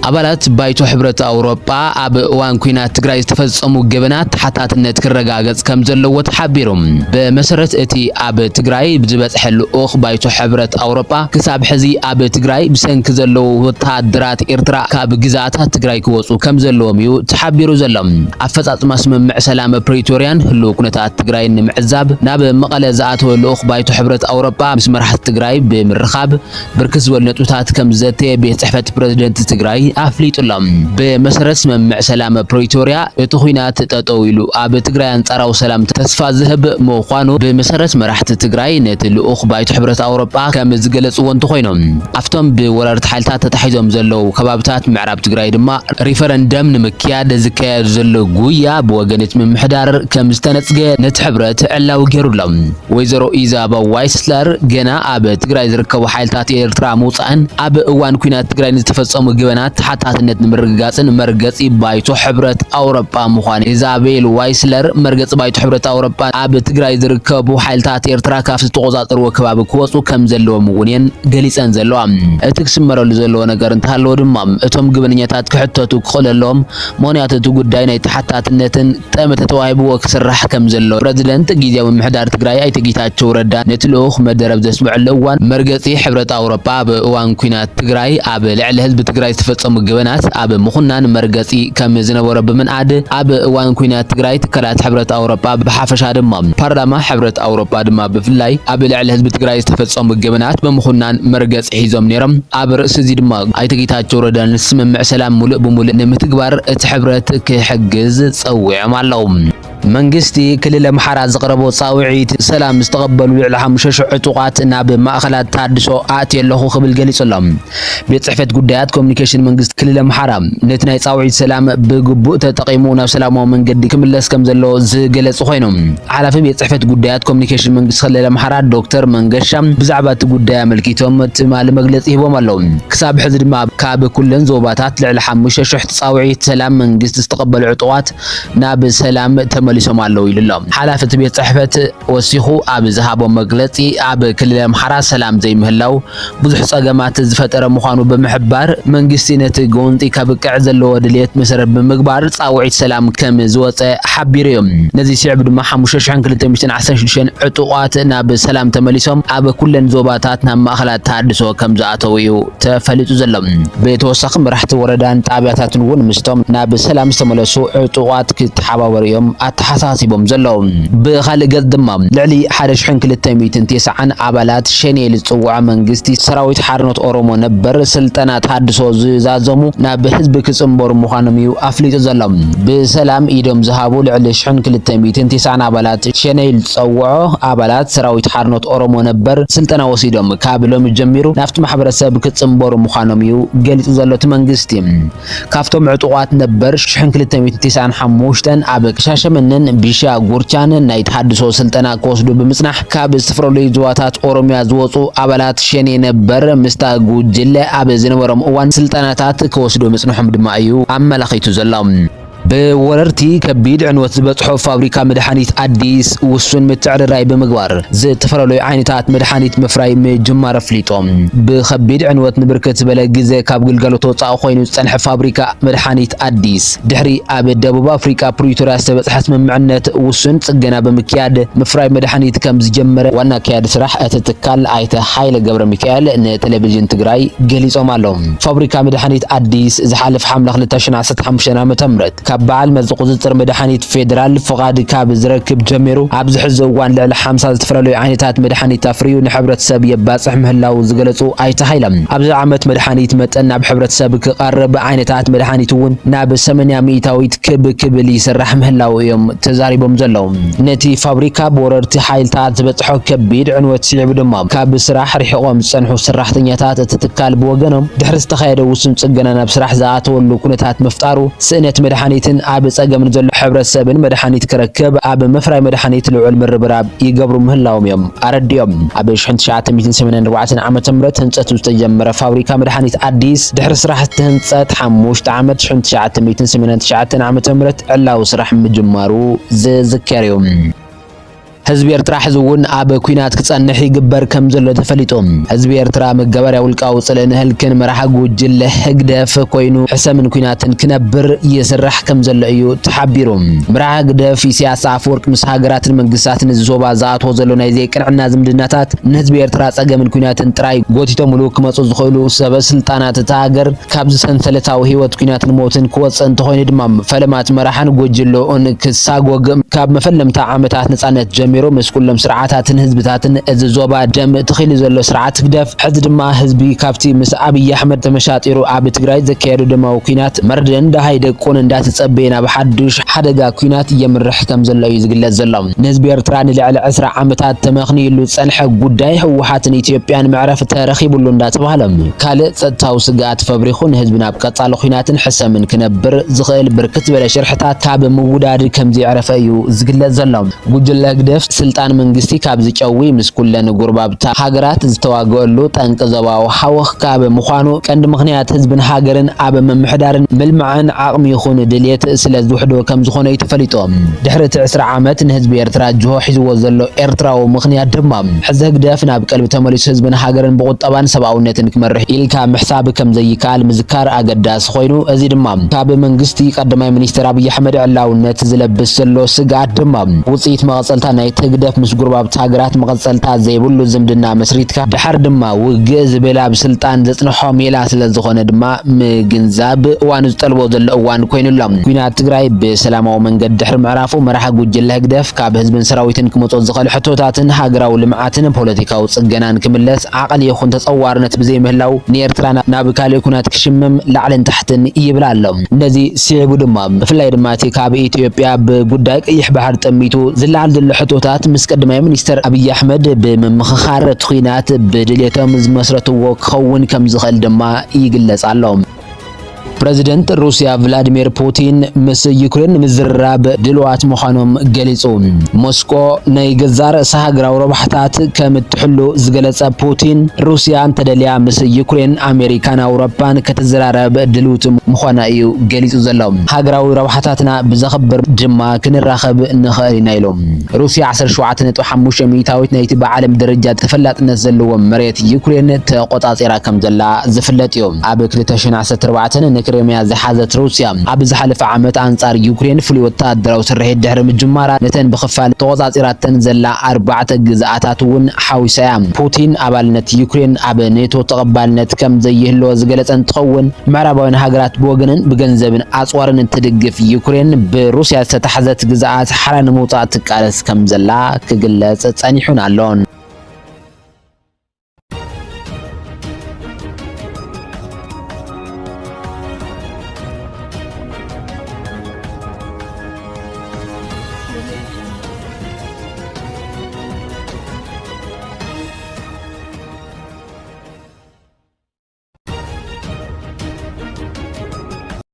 ኣባላት ባይቶ ሕብረት ኣውሮጳ ኣብ እዋን ኲናት ትግራይ ዝተፈጸሙ ገበናት ተሓታትነት ክረጋገጽ ከም ዘለዎ ተሓቢሩ። ብመሰረት እቲ ኣብ ትግራይ ብዝበጽሐ ልኡኽ ባይቶ ሕብረት ኣውሮጳ፣ ክሳብ ሕዚ ኣብ ትግራይ ብሰንኪ ዘለዉ ወተሃደራት ኤርትራ ካብ ግዛኣታት ትግራይ ክወጹ ከም ዘለዎም እዩ ተሓቢሩ ዘሎ። ኣፈጻጽማ ስምምዕ ሰላም ፕሪቶርያን ህልው ኩነታት ትግራይን ንምዕዛብ ናብ መቐለ ዝኣተወ ልኡኽ ባይቶ ሕብረት ኣውሮጳ ምስ መራሕቲ ትግራይ ብምርኻብ ብርክት ዝበሉ ነጥብታት ከም ዝዘተየ ቤት ጽሕፈት ፕረዚደንት ትግራይ ኣፍሊጡ ኣሎ። ብመሰረት ስምምዕ ሰላም ፕሪቶርያ እቲ ኲናት ጠጠው ኢሉ ኣብ ትግራይ ኣንጻራዊ ሰላም ተስፋ ዝህብ ምዃኑ ብመሰረት መራሕቲ ትግራይ ነቲ ልኡኽ ባይቶ ሕብረት ኣውሮጳ ከም ዝገለጽዎ እንተኾይኖም፣ ኣብቶም ብወረርቲ ሓይልታት ተታሒዞም ዘለዉ ከባብታት ምዕራብ ትግራይ ድማ ሪፈረንደም ንምክያድ ዝካየድ ዘሎ ጉያ ብወገን እቲ ምምሕዳር ከም ዝተነጽገ ነቲ ሕብረት ዕላዊ ገይሩ ኣሎ። ወይዘሮ ኢዛባ ዋይስለር ገና ኣብ ትግራይ ዝርከቡ ሓይልታት ኤርትራ ምውጻእን ኣብ እዋን ኲናት ትግራይ ንዝተፈጸሙ ገበናት ተሓታትነት ንምርግጋጽን መርገጺ ባይቶ ሕብረት ኣውሮጳ ምዃን ኢዛቤል ዋይስለር መርገጺ ባይቶ ሕብረት ኣውሮጳ ኣብ ትግራይ ዝርከቡ ሓይልታት ኤርትራ ካብ ዝተቆጻጸርዎ ከባቢ ክወጹ ከም ዘለዎም እውን እየን ገሊጸን ዘለዋ። እቲ ክስመረሉ ዘለዎ ነገር እንተሃለወ ድማ እቶም ግበነኛታት ክሕተቱ ክኽእለሎም፣ ምኽንያቱ እቲ ጉዳይ ናይ ተሓታትነትን ጠመተ ተዋሂብዎ ክስራሕ ከም ዘሎ ፕረዚደንት ግዝያዊ ምምሕዳር ትግራይ ኣይተ ጌታቸው ረዳ ነቲ ልኡኽ መደረብ ዘስምዐሉ እዋን፣ መርገጺ ሕብረት ኣውሮጳ ኣብ እዋን ኲናት ትግራይ ኣብ ልዕሊ ህዝቢ ትግራይ ዝተፈጸሙ ገበናት ኣብ ምኹናን መርገጺ ከም ዝነበሮ ብምንኣድ፣ ኣብ እዋን ኲናት ትግራይ ትካላት ሕብረት ኣውሮጳ ብሓፈሻ ድማ ፓርላማ ሕብረት ኣውሮጳ ድማ ብፍላይ ኣብ ልዕሊ ህዝቢ ትግራይ ዝተፈጸሙ ገበናት ብምኹናን መርገጺ ሒዞም ነይሮም። ኣብ ርእሲ እዚ ድማ ኣይተ ጌታቸው ረዳ ንስምምዕ ሰላም ሙሉእ ብሙሉእ ንምትግባር እቲ ሕብረት ክሕግዝ ጸዊዖም ኣለዉ። መንግስቲ ክልል ኣምሓራ ዘቕረቦ ጻውዒት ሰላም ዝተቐበሉ ልዕሊ ሓሙሽተ ሽሕ ዕጡቓት ናብ ማእኸላት ተሃድሶ ኣእትየ ኣለኹ ክብል ገሊጹ ኣሎ። ቤት ጽሕፈት ጉዳያት ኮሚኒኬሽን መንግስቲ ክልል ኣምሓራ ነቲ ናይ ጻውዒት ሰላም ብግቡእ ተጠቒሙ ናብ ሰላማዊ መንገዲ ክምለስ ከም ዘለዎ ዝገለጹ ኮይኖም፣ ሓላፊ ቤት ጽሕፈት ጉዳያት ኮሚኒኬሽን መንግስቲ ክልል ኣምሓራ ዶክተር መንገሻ ብዛዕባ እቲ ጉዳይ ኣመልኪቶም ትማሊ መግለጺ ሂቦም ኣለዉ። ክሳብ ሕዚ ድማ ካብ ኩለን ዞባታት ልዕሊ ሓሙሽተ ሽሕ ጻውዒት ሰላም መንግስቲ ዝተቐበሉ ዕጡቓት ናብ ሰላም ተመሊሶም ኣለዉ ኢሉ ኣሎ። ሓላፊ እቲ ቤት ጽሕፈት ወሲኹ ኣብ ዝሃቦ መግለጺ፣ ኣብ ክልል ኣምሓራ ሰላም ዘይምህላው ብዙሕ ጸገማት ዝፈጠረ ምዃኑ ብምሕባር፣ መንግስቲ ነቲ ጎንጺ ከብቅዕ ዘለዎ ድልየት መሰረት ብምግባር ጻውዒት ሰላም ከም ዝወጸ ሓቢሩ እዩ። ነዚ ስዒቡ ድማ ሓሙሽተ ሽሕን ክልተ ሚእትን ዓሰርተ ሽዱሽተን ዕጡቓት ናብ ሰላም ተመሊሶም ኣብ ኩለን ዞባታት ናብ ማእኸላት ተሃድሶ ከም ዝኣተዉ እዩ ተፈሊጡ ዘሎ። ብተወሳኺ መራሕቲ ወረዳን ጣብያታትን እውን ምስቶም ናብ ሰላም ዝተመለሱ ዕጡቓት ክተሓባበሩ እዮም ኣተሓሳሲቦም ዘለዉ። ብኻልእ ገጽ ድማ ልዕሊ ሓደ ሽሕን ክልተ ሚእትን ተስዓን ኣባላት ሸኔ ዝጽውዖ መንግስቲ ሰራዊት ሓርነት ኦሮሞ ነበር ስልጠና ተሃድሶ ዝዛዘሙ ናብ ህዝቢ ክጽንበሩ ምዃኖም እዩ ኣፍሊጡ ዘሎ። ብሰላም ኢዶም ዝሃቡ ልዕሊ ሽሕን ክልተ ሚእትን ተስዓን ኣባላት ሸኔ ዝጸውዖ ኣባላት ሰራዊት ሓርነት ኦሮሞ ነበር ስልጠና ወሲዶም ካብ ሎሚ ጀሚሩ ናብቲ ማሕበረሰብ ክጽንበሩ ምዃኖም እዩ ገሊጹ ዘሎ እቲ መንግስቲ። ካብቶም ዕጡቓት ነበር ሽሕን ክልተ ሚእትን ተስዓን ሓሙሽተን ኣብ ሻሸመነን ቢሻ ጉርቻን ናይ ተሃድሶ ስልጠና ክወስዱ ብምጽናሕ፣ ካብ ዝተፈላለዩ ዞባታት ኦሮሚያ ዝወጹ ኣባላት ሸኔ ነበር ምስታ ጉጅለ ኣብ ዝነበሮም እዋን ስልጠናታት ክወስዱ ምጽንሖም ድማ እዩ ኣመላኺቱ ዘሎ። ብወረርቲ ከቢድ ዕንወት ዝበጽሖ ፋብሪካ መድሓኒት ኣዲስ ውሱን ምትዕርራይ ብምግባር ዝተፈላለዩ ዓይነታት መድሓኒት ምፍራይ ምጅማር ኣፍሊጦም። ብኸቢድ ዕንወት ንብርክት ዝበለ ግዜ ካብ ግልጋሎት ወጻኢ ኮይኑ ዝጸንሐ ፋብሪካ መድሓኒት ኣዲስ ድሕሪ ኣብ ደቡብ ኣፍሪቃ ፕሪቶርያ ዝተበጽሐ ስምምዕነት ውሱን ጽገና ብምክያድ ምፍራይ መድሓኒት ከም ዝጀመረ ዋና ኣካያዲ ስራሕ እቲ ትካል ኣይተ ሃይለ ገብረ ሚካኤል ንቴሌቪዥን ትግራይ ገሊጾም ኣለዉ። ፋብሪካ መድሓኒት ኣዲስ ዝሓለፈ ሓምለ ክልተ ሽሕን ዓሰርተ ሓሙሽተን ዓመተ ምህረት ካብ በዓል መዚ ቁጽጽር መድሓኒት ፌደራል ፍቓድ ካብ ዝረክብ ጀሚሩ ኣብዚ ሕዚ እዋን ልዕሊ ሓምሳ ዝተፈላለዩ ዓይነታት መድሓኒት ኣፍርዩ ንሕብረተሰብ የባጽሕ ምህላዉ ዝገለጹ ኣይተ ሃይለ፣ ኣብዚ ዓመት መድሓኒት መጠን ናብ ሕብረተሰብ ክቐርብ ዓይነታት መድሓኒት እውን ናብ ሰማንያ ሚእታዊት ክብ ክብል ይስራሕ ምህላዉ እዮም ተዛሪቦም ዘለዉ። ነቲ ፋብሪካ ብወረርቲ ሓይልታት ዝበጽሖ ከቢድ ዕንወት ስዒቡ ድማ ካብ ስራሕ ርሒቖም ዝጸንሑ ሰራሕተኛታት እቲ ትካል ብወገኖም ድሕሪ ዝተኻየደ ውሱን ጽገና ናብ ስራሕ ዝኣተወሉ ኩነታት ምፍጣሩ ስእነት መድሓኒትን ኣብ ጸገም ንዘሎ ሕብረተሰብን መድሓኒት ክረክብ ኣብ ምፍራይ መድሓኒት ልዑል ምርብራብ ይገብሩ ምህላዎም እዮም ኣረዲኦም። ኣብ ሽሕን ትሽዓተ ሚእትን ሰማንያን ኣርባዕተን ዓመተ ምህረት ህንጸቱ ዝተጀመረ ፋብሪካ መድሓኒት ኣዲስ ድሕሪ ስራሕ እቲ ህንጸት ሓሙሽተ ዓመት ሽሕን ትሽዓተ ሚእትን ሰማንያን ትሽዓተን ዓመተ ምህረት ዕላዊ ስራሕ ምጅማሩ ዝዝከር እዩ። ህዝቢ ኤርትራ ሕዚ እውን ኣብ ኲናት ክጸንሕ ይግበር ከም ዘሎ ተፈሊጡ። ህዝቢ ኤርትራ መጋበርያ ውልቃዊ ጽልእን ህልክን መራሒ ጉጅለ ህግደፍ ኮይኑ ሕሰምን ኲናትን ክነብር ይስራሕ ከም ዘሎ እዩ ተሓቢሩ። መራሒ ህግደፍ ኢሳያስ ኣፈወርቂ ምስ ሃገራትን መንግስታትን እዚ ዞባ ዝኣትዎ ዘሎ ናይ ዘይቅንዕና ዝምድናታት ንህዝቢ ኤርትራ ጸገምን ኲናትን ጥራይ ጎቲቶምሉ ክመጹ ዝኽእሉ ሰበ ስልጣናት እታ ሃገር ካብዚ ሰንሰለታዊ ህይወት ኲናትን ሞትን ክወጽእ እንተኾይኑ ድማ ፈለማት መራሕን ጉጅለኡን ክሳጎግ ካብ መፈለምታ ዓመታት ነጻነት ጀሚሩ ምስ ኩሎም ስርዓታትን ህዝብታትን እዚ ዞባ ደም ተኺሉ ዘሎ ስርዓት ህግደፍ ሕዚ ድማ ህዝቢ ካብቲ ምስ ኣብይ ኣሕመድ ተመሻጢሩ ኣብ ትግራይ ዘካየዱ ደማዊ ኲናት መርድእን ደሃይ ደቁን እንዳተጸበየ ናብ ሓዱሽ ሓደጋ ኲናት የምርሕ ከም ዘሎ እዩ ዝግለጽ ዘሎ። ንህዝቢ ኤርትራ ንልዕሊ ዕስራ ዓመታት ተመኽንዩሉ ዝጸንሐ ጉዳይ ህወሓትን ኢትዮጵያን መዕረፊ ተረኺቡሉ እንዳተባሃለ ካልእ ጸጥታዊ ስግኣት ፈብሪኹ ንህዝቢ ናብ ቀጻሊ ኲናትን ሕሰምን ክነብር ዝኽእል ብርክት ዝበለ ሽርሕታት ካብ ምውዳድ ከም ዘየዕረፈ እዩ ዝግለጽ ዘሎ። ጉጅለ ህግደፍ ስልጣን መንግስቲ ካብ ዝጨዊ ምስ ኩለን ጎረባብታ ሃገራት ዝተዋግአሉ ጠንቂ ዞባዊ ሃወኽ ካብ ምዃኑ ቀንዲ ምኽንያት ህዝብን ሃገርን ኣብ ምምሕዳርን ምልማዕን ዓቕሚ ይኹን ድልየት ስለ ዝውሕዶ ከም ዝኾነ እዩ ተፈሊጡ። ድሕሪ እቲ ዕስራ ዓመት ንህዝቢ ኤርትራ ጅሆ ሒዝዎ ዘሎ ኤርትራዊ ምኽንያት ድማ ሕዚ ህግደፍ ናብ ቀልቢ ተመሊሱ ህዝብን ሃገርን ብቁጠባን ሰብኣውነትን ክመርሕ ኢልካ ምሕሳብ ከም ዘይከኣል ምዝካር ኣገዳሲ ኮይኑ፣ እዚ ድማ ካብ መንግስቲ ቀዳማይ ሚኒስትር ኣብይ ኣሕመድ ዕላውነት ዝለብስ ዘሎ ስግኣት ድማ ውፅኢት መቐፀልታ ናይ ህግደፍ ምስ ጎረባብቲ ሃገራት መቐፀልታ ዘይብሉ ዝምድና መስሪትካ ድሓር ድማ ውግእ ዝብል ኣብ ስልጣን ዘፅንሖ ሜላ ስለ ዝኾነ ድማ ምግንዛብ እዋኑ ዝጠልቦ ዘሎ እዋን ኮይኑ ኣሎ። ኲናት ትግራይ ብሰላማዊ መንገዲ ድሕሪ ምዕራፉ መራሒ ጉጅለ ህግደፍ ካብ ህዝብን ሰራዊትን ክመፁ ዝኽእል ሕቶታትን ሃገራዊ ልምዓትን ፖለቲካዊ ፅገናን ክምለስ ዓቕሊ ይኹን ተፀዋርነት ብዘይምህላው ንኤርትራ ናብ ካልእ ኲናት ክሽምም ላዕልን ታሕትን ይብል ኣሎ። ነዚ ስዒቡ ድማ ብፍላይ ድማ እቲ ካብ ኢትዮጵያ ብጉዳይ ቀይሕ ባሕሪ ጠሚቱ ዝለዓል ዘሎ ሕቶታት ምስ ቀዳማይ ሚኒስተር ኣብይ ኣሕመድ ብምምኽኻር እቲ ኲናት ብድልየቶም ዝመስረትዎ ክኸውን ከም ዝኽእል ድማ ይግለጽ ኣሎ። ፕረዚደንት ሩስያ ቭላዲሚር ፑቲን ምስ ዩክሬን ንምዝርራብ ድሉዋት ምዃኖም ገሊጹ። ሞስኮ ናይ ገዛእ ርእሳ ሃገራዊ ረብሓታት ከም እትሕሉ ዝገለጸ ፑቲን፣ ሩስያ እንተደልያ ምስ ዩክሬን፣ ኣሜሪካን ኣውሮፓን ክትዘራረብ ድልውቲ ምዃና እዩ ገሊጹ ዘሎ። ሃገራዊ ረብሓታትና ብዘኽብር ድማ ክንራኸብ ንኽእል ኢና ኢሉ። ሩስያ ዓሰርተ ሸውዓተ ነጥቢ ሓሙሽተ ሚእታዊት ናይቲ ብዓለም ደረጃ ተፈላጥነት ዘለዎ መሬት ዩክሬን ተቆጻጺራ ከም ዘላ ዝፍለጥ እዩ። ኣብ ክልተ ሽሕን ዓሰርተ ኣርባዕተን ንክሪሚያ ዝሓዘት ሩስያ ኣብ ዝሓለፈ ዓመት ኣንጻር ዩክሬን ፍሉይ ወተሃደራዊ ስርሒት ድሕሪ ምጅማራ ነተን ብኽፋል ተቆጻጺራተን ዘላ ኣርባዕተ ግዝኣታት እውን ሓዊሳ እያ። ፑቲን ኣባልነት ዩክሬን ኣብ ኔቶ ተቐባልነት ከም ዘይህልዎ ዝገለጸ እንትኸውን፣ ምዕራባውያን ሃገራት ብወገነን ብገንዘብን ኣጽዋርን እንትድግፍ፣ ዩክሬን ብሩስያ ዝተታሕዘት ግዝኣት ሓራ ንምውጻእ ትቃለስ ከም ዘላ ክግለጽ ጸኒሑን ኣሎን።